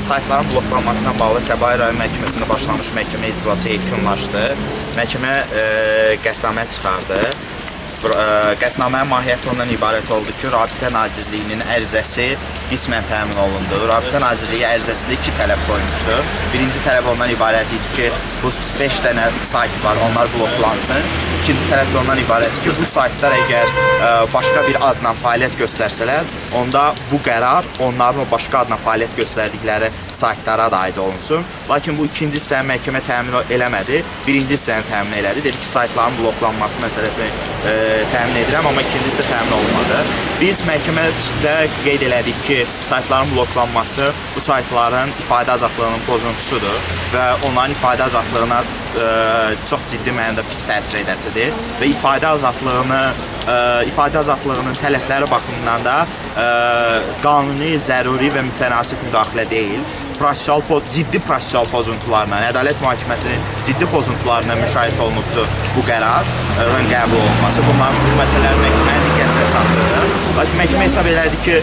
Saytların bloklanmasına bağlı Səbail rayon məhkəməsində başlanmış məhkəmə iclası yekunlaşdı. Məhkəmə qətnamə çıxardı. Qətnamənin mahiyyəti ondan ibarət oldu ki, Rabitə Nazirliyinin ərizəsi qismən təmin olundu. Rabitə Nazirliyi ərizəsində iki tələb qoymuşdu. Birinci tələb ondan ibarət idi ki, bu 5 dənə sayt var, onlar bloklansın. İkinci tələb də ondan ibarət idi ki, bu saytlar əgər başqa bir adla fəaliyyət göstərsələr, onda bu qərar onların o başqa adla fəaliyyət göstərdikləri saytlara da aid olunsun. Lakin bu ikinci hissəni məhkəmə təmin eləmədi, birinci hissəni təmin elədi. Dedi ki, saytların bloklanması məsələsini təmin edirəm, amma ikinci hissə təmin olunmadı. Biz məhkəmədə qeyd elədik ki, saytların bloklanması bu saytların ifadə azadlığının pozuntusudur və onların ifadə azadlığına çox ciddi mənada pis təsir edəsidir və ifadə azadlığının tələbləri baxımından da qanuni, zəruri və mütənasib müdaxilə deyil. Ciddi prosessual pozuntularla, Ədalət Mühakiməsinin ciddi pozuntularına müşayiət olunubdur bu qərarın qəbul olunması. Bunların bu məsələlər məhkəmənin diqqətinə çatdırdı. Lakin məhkəmə hesab elədi ki,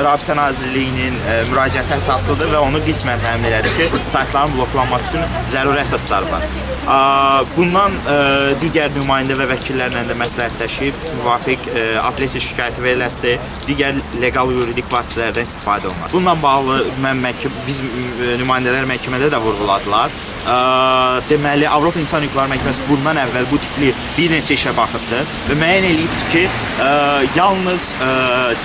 Rabitə Nazirliyinin müraciəti əsaslıdır və onu qismən təmin elədi ki, saytların bloklanması üçün zəruri əsaslar var. Bundan digər nümayəndə və vəkillərlə də məsləhətləşib, müvafiq apellyasiya şikayəti veriləsidir, digər legal yuridik vasitələrdən istifadə olunmaz. Bununla bağlı biz nümayəndələr məhkəmədə də vurğuladılar. Deməli, Avropa İnsan Hüquqları Məhkəməsi bundan əvvəl bu tipli bir neçə işə baxıbdır və müəyyən eləyibdir ki, yalnız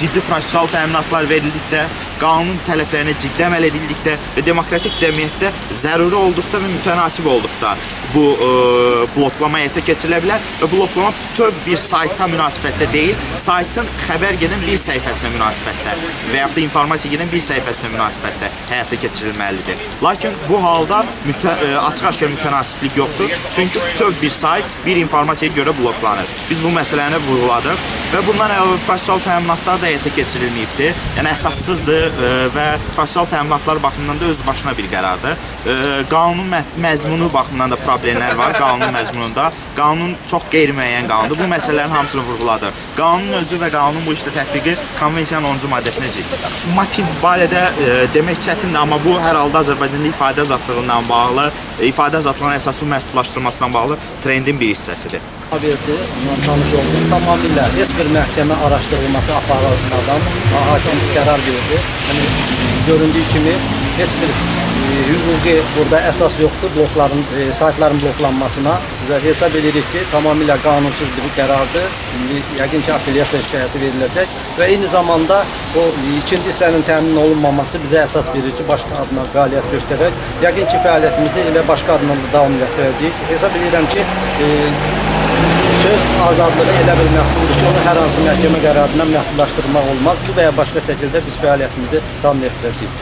ciddi prosessual təminatlar verildikdə, qanun tələblərinə ciddi əməl edildikdə və demokratik cəmiyyətdə zəruri olduqda və mütənasib olduqda bu bloklama həyata keçirilə bilər və bloklama bütöv bir sayta münasibətdə deyil, saytın xəbər gedən bir səhifəsinə münasibətdə və yaxud da informasiya gedən bir səhifəsinə münasibətdə həyata keçirilməlidir. Lakin bu halda açıq-aşkar mütənasiblik yoxdur, çünki bütöv bir sayt bir informasiyaya görə bloklanır. Biz bu məsələni vurğuladıq və bundan əlavə prosessual təminatlar da həyata keçirilməyibdir, yəni əsassızdır və prosessual təminatlar baxımından da öz başına bir qərardır. Qanunun məzmunu baxımından da problemlər var qanunun məzmununda. Qanun çox qeyri-müəyyən qanundur. Bu məsələlərin hamısını vurğuladı. Qanunun özü və qanunun bu işdə tətbiqi konvensiyanın 10-cu maddəsinə ziddir. Motiv barədə demək çətindir, amma bu hər halda Azərbaycanda ifadə azadlığından bağlı, ifadə azadlığının əsaslı məhdudlaşdırılmasından bağlı trendin bir hissəsidir. Verdi, tanış oldum. Tamamilə heç bir məhkəmə araşdırılması aparılmadan hakim qərar verdi. Yəni, göründüyü kimi heç bir hüquqi burada əsas yoxdur blokların, saytların bloklanmasına və hesab edirik ki, tamamilə qanunsuz bir qərardır. İndi yəqin ki, apellyasiya şikayəti veriləcək və eyni zamanda o ikinci hissənin təmin olunmaması bizə əsas verir ki, başqa adına fəaliyyət göstərək. Yəqin ki, fəaliyyətimizi elə başqa adına da davam etdirəcəyik. Hesab edirəm ki, söz azadlığı elə bir məhduddur ki, onu hər hansı məhkəmə qərarından məhdudlaşdırmaq olmaz. Bu və ya başqa şəkildə biz fəaliyyətimizi davam etdirəcəyik.